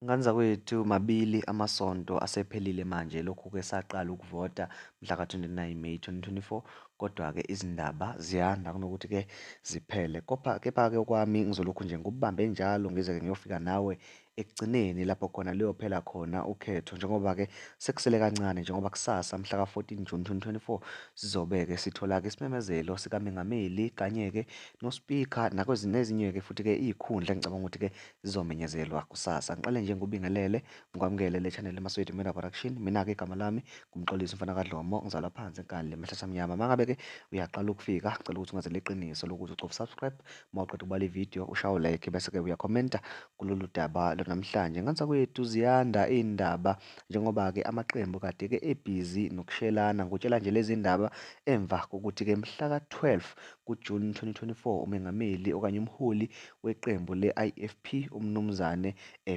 Ngane zakwethu, mabili amasonto asephelile manje lokhu-ke saqala ukuvota mhla ka-29 May 2024, kodwa-ke izindaba ziyanda kunokuthi-ke ziphele. Kepha-ke okwami ngizolokhu nje ngikubambe njalo ngize-ke ngiyofika nawe ekugcineni lapho khona luyophela khona ukhetho, njengoba-ke sekusele kancane, njengoba kusasa mhla ka-14 June 2024 sizobe-ke sithola-ke isimemezelo sikamengameli kanye-ke nospikha nezinye-ke futhi-ke iy'khundla engicabanga ukuthi-ke zizomenyezelwa kusasa. Ngiqale nje ngikubingelele, ngikwamukele le channel Maswidi Media Production. Mina-ke igama lami nguMxolisi mfana kaDlomo, ngizalwa phansi eNkandla eMahlasamnyama. Uma ngabe-ke uyaqala ukufika, ngicela ukuthi ungenzele iqiniso lokuthi ucofe subscribe, uma uqeda ukubala ividiyo ushaye like bese-ke uyakhomenta kulolu daba lwanamhlanje. Ngane zakwethu, ziyanda iy'ndaba njengoba-ke amaqembu kade-ke ebhizi nokushelana. Ngikutshela nje lezi ndaba emva kokuthi-ke mhla ka-12 kuJuni 2024 umengameli okanye umholi weqembu le-IFP uMnumzane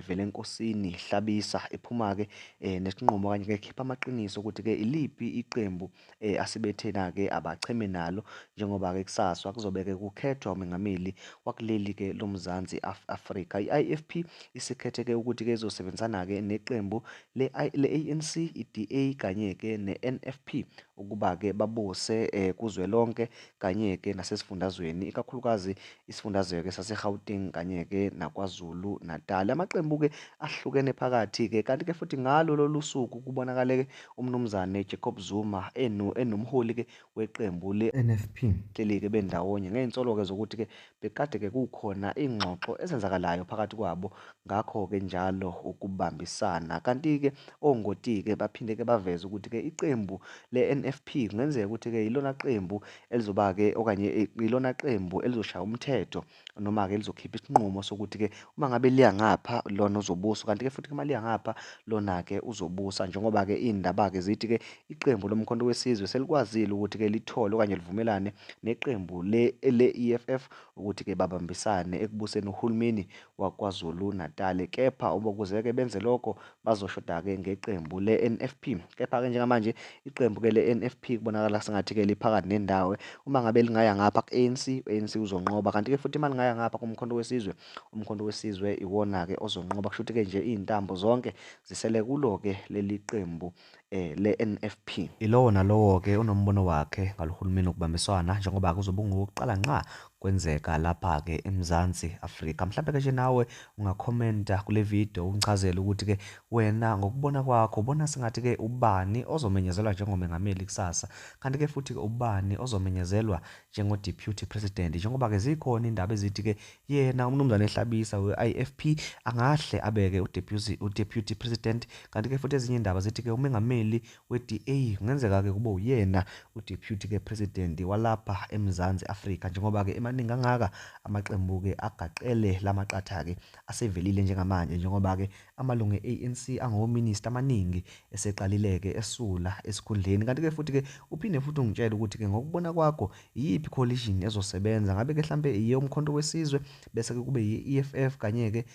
Velenkosini Hlabisa ephuma-ke nesinqumo okanye-ke ekhipha amaqiniso ukuthi-ke iliphi iqembu asebethena-ke abacheme nalo, njengoba-ke kusasa kuzobe-ke kukhethwa umengameli wakuleli-ke loMzansi Afrika. I-IFP isikhethe-ke ukuthi-ke izosebenzisana-ke neqembu le-ANC, i-DA kanye-ke ne-NFP ukuba-ke babuse kuzwelonke kanye-ke nasesifundazweni, ikakhulukazi isifundazwe-ke saseGauteng kanye-ke naKwaZulu Natal. Amaqembu-ke ahlukene phakathi-ke, kanti-ke futhi ngalo lolu suku kubonakale-ke uMnumzane Jacob Zuma enomholi-ke weqembu le-NFP hleli-ke bendawonye ngey'nsolo-ke zokuthi-ke bekade-ke kukhona iy'ngxoxo ezenzakalayo phakathi kwabo, ngakho-ke njalo ukubambisana. Kanti-ke ongoti-ke baphinde-ke baveze ukuthi-ke iqembu le-NFP kungenzeka ukuthi-ke yilona qembu elizoba-ke okanye ilona qembu elizoshaya umthetho noma-ke lizokhipha isinqumo sokuthi-ke uma ngabe liya ngapha lona uzobusa, kanti-ke futhi uma liya ngapha lona-ke uzobusa, njengoba-ke iy'ndaba-ke zithi-ke iqembu loMkhonto weSizwe selikwazile ukuthi-ke lithole okanye livumelane neqembu le-EFF ukuthi-ke babambisane ekubuseni uhulumeni waKwaZulu Natal. Kepha ukuze-ke benze lokho bazoshoda-ke ngeqembu le-NFP. Kepha-ke njengamanje iqembu-ke le-NFP kubonakala sengathi-ke liphakathi nendawo. Uma ngabe lingaya ngapha ku-ANC, u-ANC uzonqoba, kanti-ke futhi uma lingaya ngapha kuMkhonto weSizwe, uMkhonto weSizwe iwona-ke ozonqoba. Kusho ukuthi-ke nje iy'ntambo zonke zisele kulo-ke leli qembu le-NFP. Yilowo nalowo-ke unombono wakhe ngalohulumeni wokubambiswana, njengoba kuzobe kungokokuqala ngqa kwenzeka lapha-ke eMzansi Afrika. Mhlampe-ke nje nawe ungakhomenta kule video ungichazele ukuthi-ke wena ngokubona kwakho ubona sengathi-ke ubani ozomenyezelwa njengomengameli kusasa, kanti-ke futhi-ke ubani ozomenyezelwa njengo-deputy president, njengoba-ke zikhona indaba ezithi-ke yena uMnumzane Hlabisa we-IFP angahle abeke u-deputy president, kanti-ke futhi ezinye indaba zithi-ke umengameli we-DA kungenzeka-ke kube uyena u-deputy-ke president walapha eMzansi Afrika, njengoba-ke emaningi kangaka amaqembu-ke agaqele lamaqatha-ke asevelile njengamanje, njengoba-ke amalungu e-ANC angominista amaningi eseqalile-ke esula esikhundleni. Kanti-ke futhi-ke uphinde futhi ungitshele ukuthi-ke ngokubona kwakho iyiphi coalition ezosebenza, ngabe-ke mhlampe iyoMkhonto weSizwe bese-ke kube yi-EFF kanye-ke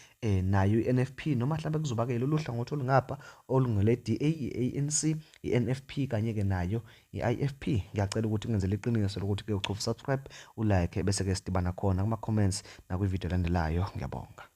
nayo i-NFP, noma mhlampe kuzoba-ke lolu hlangothi olungapha olungele-DA, i-ANC, i-NFP kanye-ke nayo i-IFP. Ngiyacela ukuthi ungenzele iqiniso lokuthi-ke uchofe subscribe, ulike, bese-ke sidibana khona kuma-comments nakwividiyo elandelayo. Ngiyabonga.